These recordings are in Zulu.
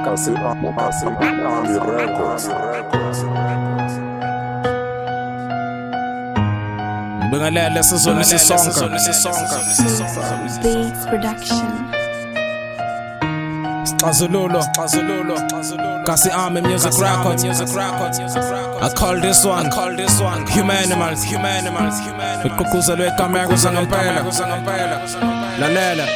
Kasi Army Records. Ngibingelele sizweni sisonke. Beats Production. Sixazululo, Kasi Army Music Records. I call this one, Human Animals, Iqhuquzelwe ikameko zangempela. Lalela.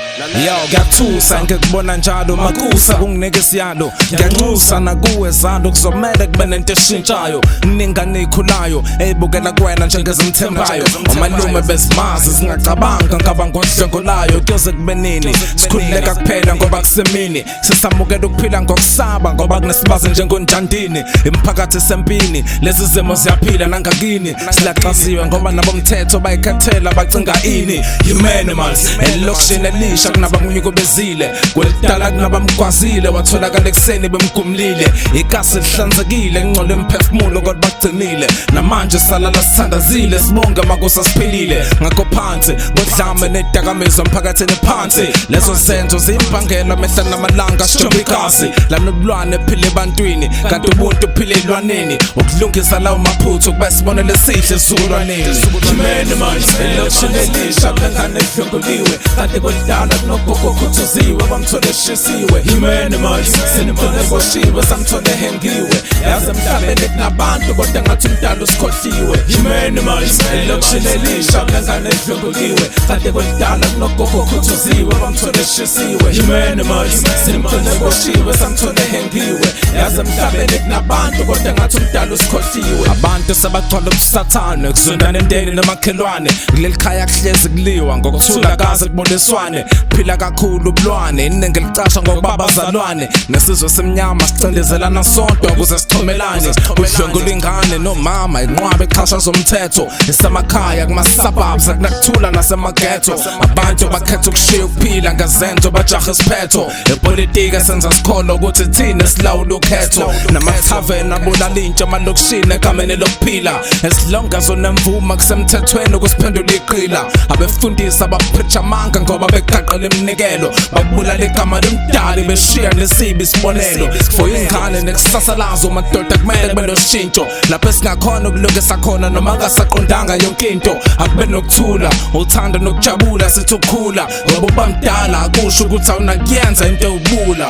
Yo, ngiyathusa ngikubona njalo makusa kunginike isiyalo. Ngiyanxusa nakuwe zalo kuzomele kube nento eshintshayo. Ningane ikhulayo eyibukela kuwena njengezimthembayo. Omalume bezimazi singacabanga ngaba ngodlwengulayo kuyoze kube nini? Sikhululeka kuphela ngoba kusemini. Sisamukela ukuphila ngokusaba ngoba kunesibazi njengonjandini. Imphakathi sempini lezi zimo ziyaphila nangakini. Silaxaziwe ngoba nabomthetho bayikhethela bacinga ini. Humanimals elokishini elisha kunabamnyukubezile. Kwelidala kunabamgwazile watholakala ekuseni bemgumlile. Ikasi lihlanzekile ngcole imphefumulo kodwa bagcinile. Namanje salala sithandazile sibonge makusa siphilile. Ngakho phansi ngodlame nedakamizwa emphakathini phansi. Lezo zenzo ziyimbangela mehla namalanga sijomba igazi. Lanobulwane phile ebantwini kanti ubuntu uphile elwaneni. Ukulungisa lawo maphuthu kuba isibonelo esihle esizukulwaneni. Humanimals elokishini elisha kunengane edlwenguliwe kanti kwelidala kunogogo okhuthuziwe bamthole eshisiwe. Humanimals simthole eboshiwe samthole ehengiwe. Yazi emhlabeni kunabantu kodwa ngathi umdala usikhohliwe. Humanimals elokishini elisha kunengane edlwenguliwe kanti kwelidala kunogogo okhuthuziwe bamthole eshisiwe. Humanimals simthole eboshiwe samthole ehengiwe. Yazi emhlabeni kunabantu kodwa ngathi umdala usikhohliwe. Abantu sebagcwala ubusathane kuzondana emndeni nomakhelwane. Kuleli khaya kuhlezi kuliwa ngokuthula kaze kuboniswane. Phila kakhulu ubulwane iningi licasha ngokuba abazalwane. Nesizwe semnyama sicindezelana sonke ukuze sixhumelane. Kudlwengula ingane nomama inqwabe exhasha zomthetho. Isemakhaya kuma-suburbs akunakuthula nasemagetho. Abantu bakhetha ukushiya ukuphila ngezenzo bajaha isiphetho. Epolitiki senza sikholo ukuthi thina silawula ukhetho. Namathaveni abulala intsha emalokishini egameni lokuphila. As long as unemvume kusemthethweni ukusiphendula iqila. Abefundisi abapreacha amanga ngoba begaqela iminikelo. Babulala igama lomdali beshiya nesibi isibonelo. For ingane nekusasa lazo madoda kumele kube noshintsho. Lapho esingakhona ukulungisa khona noma ngasaqondanga yonke into. Akube nokuthula, uthando nokujabula sithi ukukhula. Ngoba uba mdala akusho ukuthi awunakuyenza into ewubula.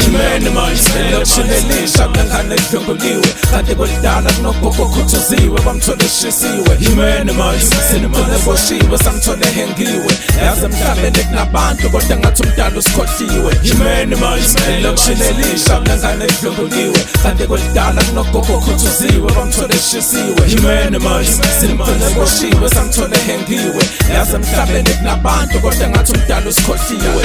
Humanimals elokishini elisha kunengane edlwenguliwe kanti kwelidala kunogogo okhuthuziwe bamthole eshisiwe. Humanimals simthole eboshiwe samthole ehengiwe. Yazi emhlabeni kunabantu kodwa ngathi umdala usikhohliwe. Humanimals elokishini elisha kunengane edlwenguliwe kanti kwelidala kunogogo okhuthuziwe bamthole eshisiwe. Humanimals simthole eboshiwe samthole ehengiwe. Yazi emhlabeni kunabantu kodwa ngathi umdala usikhohliwe.